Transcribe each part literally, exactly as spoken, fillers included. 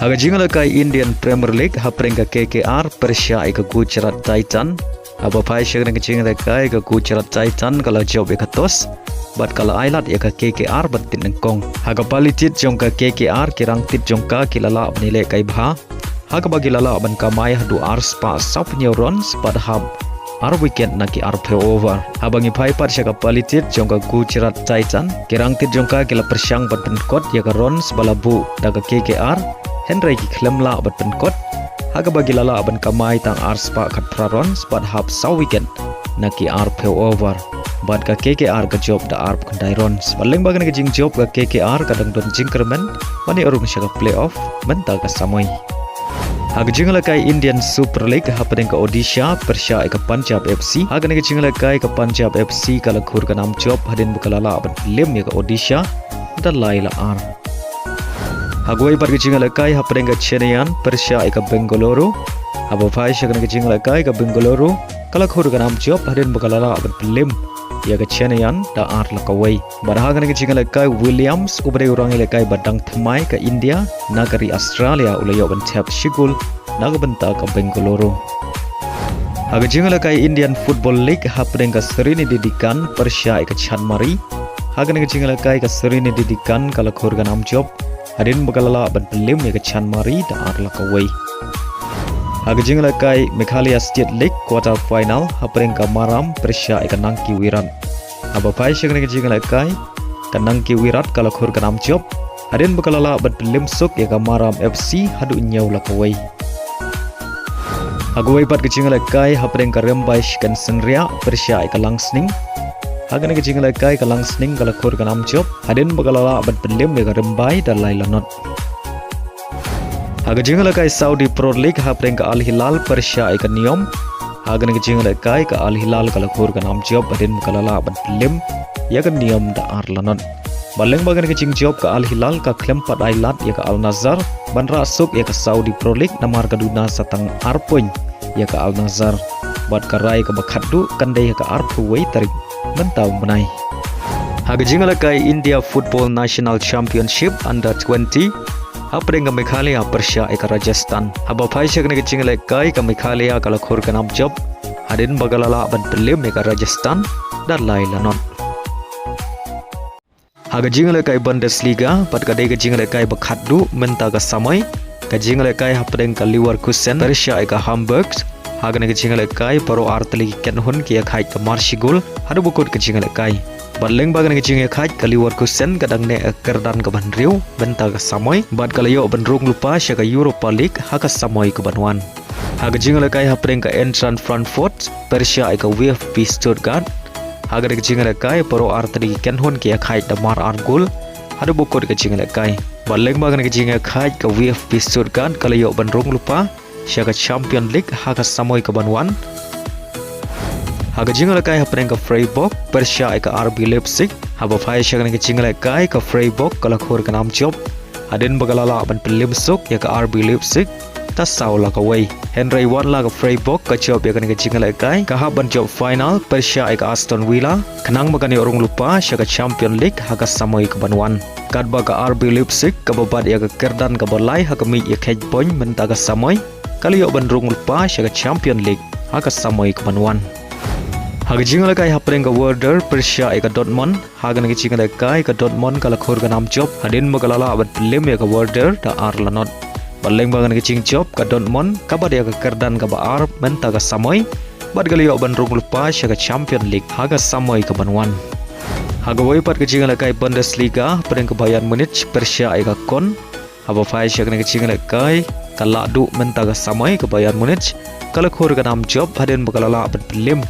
Ha ka jingïalehkai Indian Premier League, hapdeng ka K K R pyrshah ïa ka Gujarat Titan. Haba phai sha kane ka jingïalehkai, ka Gujarat Titan ka la jop ïa ka toss bad ka la ailad ïa ka K K R ban tied nyngkong. Ha ka pali tied jong ka K K R, ki rangtied jong ka ki la lah ban ïalehkai bha, ha kaba ki la lah ban kamai haduh ar spah saw phew hynñiew runs bad hap ar wicket na ki ar phew over. Haba ngi phai pat sha ka pali tied jong ka Gujarat Titan, ki rangtied jong ka ki la pyrshang ban pynkut ïa ka runs ba la buh da ka K K R, hynrei ki khlem lah ban pynkut, ha kaba ki la lah ban kamai tang ar spah khatphra runs bad hap saw wicket na ki ar phew over. Bad ka K K R ka jop da ar phew khyndai runs. Bad lyngba kane ka jingjop, ka K K R ka dang don jingkyrmen ban ïoh rung sha ka playoff mynta ka samoi. Ha ka jingïalehkai Indian Super League, hapdeng ka Odisha pyrshah ïa ka Punjab F C. Ha kane ka jingïalehkai, ka Punjab F C ka la khur ka nam jop hadien ba ka la lah ban pynlem ïa ka Odisha da lai la ar. Ha kawei pat ka jingïalehkai, hapdeng ka Chennaiyin pyrshah ïa ka Bengaluru. Haba phai sha kane ka jingïalehkai, ka Bengaluru ka la khur ka nam jop hadien ba ka la lah ban pynlem ïa ka Chennaiyin da ar la kawei. Bad ha kane ka jingïalehkai, Williams, uba dei u rangïalehkai ba dang thymmai ka India na ka ri Australia, u la ïoh ban thep shi gol na ka bynta ka Bengaluru. Ha ka jingïalehkai Indian Football League, hapdeng ka Sreenidi Deccan pyrshah ïa ka Chanmari. Ha kane ka jingïalehkai, ka Sreenidi Deccan ka la khur ka nam jop hadien ba ka la lah ban pynlem ïa ka Chanmari da ar la kawei. Ha ka jingïalehkai Meghalaya State League quarter final, hapdeng ka Maram pyrshah ïa ka Nangki Weerat. Haba phai sha kane ka jingïalehkai, ka Nangki Weerat ka la khur ka nam jop hadien ba ka la lah ban pynlem suk ïa ka Maram F C haduh hynñiew la kawei. Ha kawei pat ka jingïalehkai, hapdeng ka Rymbai Shikan Synriah pyrshah ïa ka Langsning. Ha kane ka jingïalehkai, ka Langsning ka la khur ka nam jop hadien ba ka la lah ban pynlem ïa ka Rymbai da lai la not. Ha ka jingïalehkai Saudi Pro League, hapdeng ka Al Hilal pyrshah ïa ka Neom. Ha kane ka jingïalehkai, ka Al Hilal ka la khur ka nam jop hadien ba ka la lah ban pynlem ïa ka Neom da ar la not. Bad lyngba kane ka jingjop, ka Al Hilal ka khlem pat ailad ïa ka Al Nassr ban rah suk ïa ka Saudi Pro League, namar ka duna sa tang ar point ïa ka Al Nassr. Bad ka rai kaba khatduh kan dei ha ka arphew wei tarik mynta u bnai. Ha ka jingïalehkai India Football National Championship Under twenty, hapdeng ka Meghalaya pyrshah ïa ka Rajasthan. Haba phai sha kane ka jingïalehkai, ka Meghalaya ka la khur ka nam jop hadien ba ka la lah ban pynlem ïa ka Rajasthan da lai la not. Ha ka jingïalehkai Bundesliga, pat ka dei ka jingïalehkai ba khatduh mynta ka samoi, ka jingïalehkai hapdeng ka Leverkusen pyrshah ïa ka Hamburg. Ha kane ka jingïalehkai, baroh ar tylli ki kynhun ki ïakhaid da mar shi gol haduh ba kut ka jingïalehkai. Bad lyngba kane ka jingïakhaid, ka Leverkusen ka dang neh ka kyrdan kaba hynriew mynta ka samoi, bad ka la ïoh ban rung lypa sha ka Europa League ha ka samoi kaban wan. Ha ka jingïalehkai hapdeng ka Eintracht Frankfurt pyrshah ïa ka VfB Stuttgart. Ha kane ka jingïalehkai, baroh ar tylli ki kynhun ki ïakhaid da mar ar gol haduh ba kut ka jingïalehkai. Bad lyngba kane ka jingïakhaid, ka VfB Stuttgart ka la ïoh ban rung lypa sha ka Champions League ha ka samoi kaban wan. Ha ka jingïalehkai hapdeng ka Freiburg pyrshah ïa ka RB Leipzig. Haba phai sha kane ka jingïalehkai, ka Freiburg ka la khur ka nam jop hadien ba ka la lah ban pynlem suk ïa ka RB Leipzig da saw la kawei. Hynrei wat la ka Freiburg ka jop ïa kane ka jingïalehkai, ka hap ban jop final pyrshah ïa ka Aston Villa khnang ba kan ïoh rung lypa sha ka Champions League ha ka samoi kaban wan. Katba ka RB Leipzig kaba bat ïa ka kyrdan kaba lai ha ka miej ïakhaid point mynta ka samoi, ka la ïoh ban rung lypa sha ka Champions League ha ka samoi kaban wan. Ha ka jingïalehkai hapdeng ka Werder pyrshah ïa ka Dortmund. Ha kane ka jingïalehkai, ka Dortmund ka la khur ka nam jop hadien ba ka la lah ban pynlem ïa ka Werder da ar la not. Bad lyngba kane ka jingjop, ka Dortmund ka bat ïa ka kyrdan kaba ar mynta ka samoi, bad ka la ïoh ban rung lypa sha ka Champions League ha ka samoi kaban wan. Ha kawei pat ka jingïalehkai Bundesliga, hapdeng ka Bayern Munich pyrshah ïa ka Köln. Haba phai sha kane ka jingïalehkai, ka la duh mynta ka samoi, ka Bayern Munich ka la khur ka nam jop hadien ba ka la lah ban pynlem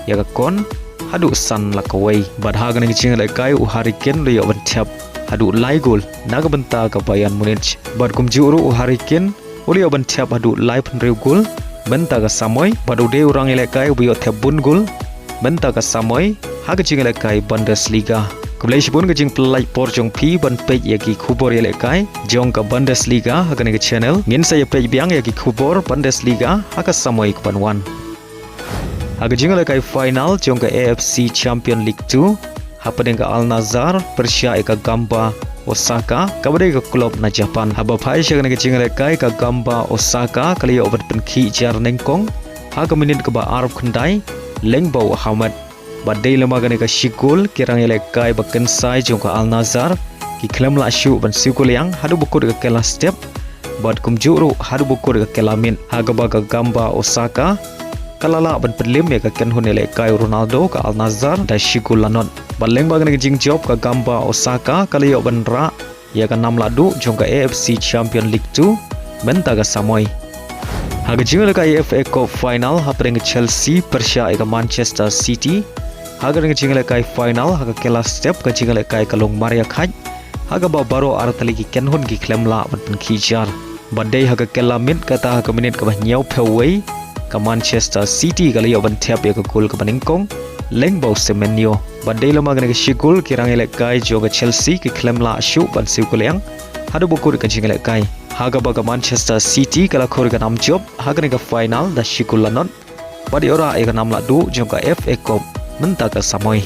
ïa ka Köln haduh san la kawei. Bad ha kane ka jingïalehkai, u Harry Kane u la ïoh ban thep haduh lai gol na ka bynta ka Bayern Munich. Bad kumjuh ruh, u Harry Kane u la ïoh ban thep haduh laiphew hynriew gol mynta ka samoi, bad u dei u rangïalehkai uba ïoh thep bun gol mynta ka samoi ha ka jingïalehkai Bundesliga. Khublei shibun ka jingpyllait por jong phi ban peit ïa ki khubor ïalehkai jong ka Bundesliga ha kane ka channel. Ngin sa ïa peit biang ïa ki khubor Bundesliga ha ka samoi kaban wan. Ha ka jingïalehkai final jong ka A F C Champions League two, hapdeng ka Al Nassr pyrshah ïa ka Gamba Osaka, kaba dei ka club na Japan. Haba phai sha kane ka jingïalehkai, ka Gamba Osaka ka la ïoh ban pynkhih jar nyngkong ha ka minit kaba arphew khyndai, lyngba u Hamed. Bad dei lem ma kane ka shi gol, ki rangïalehkai ba kynsai jong ka Al Nassr ki khlem lah shuh ban siew kylliang haduh ba kut ka kylla step, bad kumjuh ruh haduh ba kut ka kylla miet, ha kaba ka Gamba Osaka ka la lah ban pynlip ïa ka kynhun ïalehkai u Ronaldo ka Al Nassr da shi gol la nod. Bad lyngba kane ka jingjop, ka Gamba Osaka ka la ïoh ban rah ïa ka nam lahduh jong ka A F C Champion League two mynta ka samoi. Ha ka jingïalehkai F A Cup final, hapdeng ka Chelsea pyrshah ïa ka Manchester City, ha kane ka jingïalehkai final, ha ka kylla step, ka jingïalehkai ka long mar ïakhait, ha kaba baroh artylli ki kynhun ki khlem lah ban pynkhih jar. Bad dei ha ka kylla miet, kata ha ka minit kaba hynñiewphew wei, ka Manchester City ka la ïoh ban thep ïa ka gol kaba nyngkong lyngba u Semenyo. Bad dei lem ma kane ka shi gol, ki rangïalehkai jong ka Chelsea ki khlem lah shuh ban siew kylliang haduh ba kut ka jingïalehkai, ha kaba ka Manchester City ka la khur ïa ka nam jop ha kane ka final da shi gol la nod, bad ïoh rah ïa ka nam lahduh jong ka F A Cup mynta ka samoi.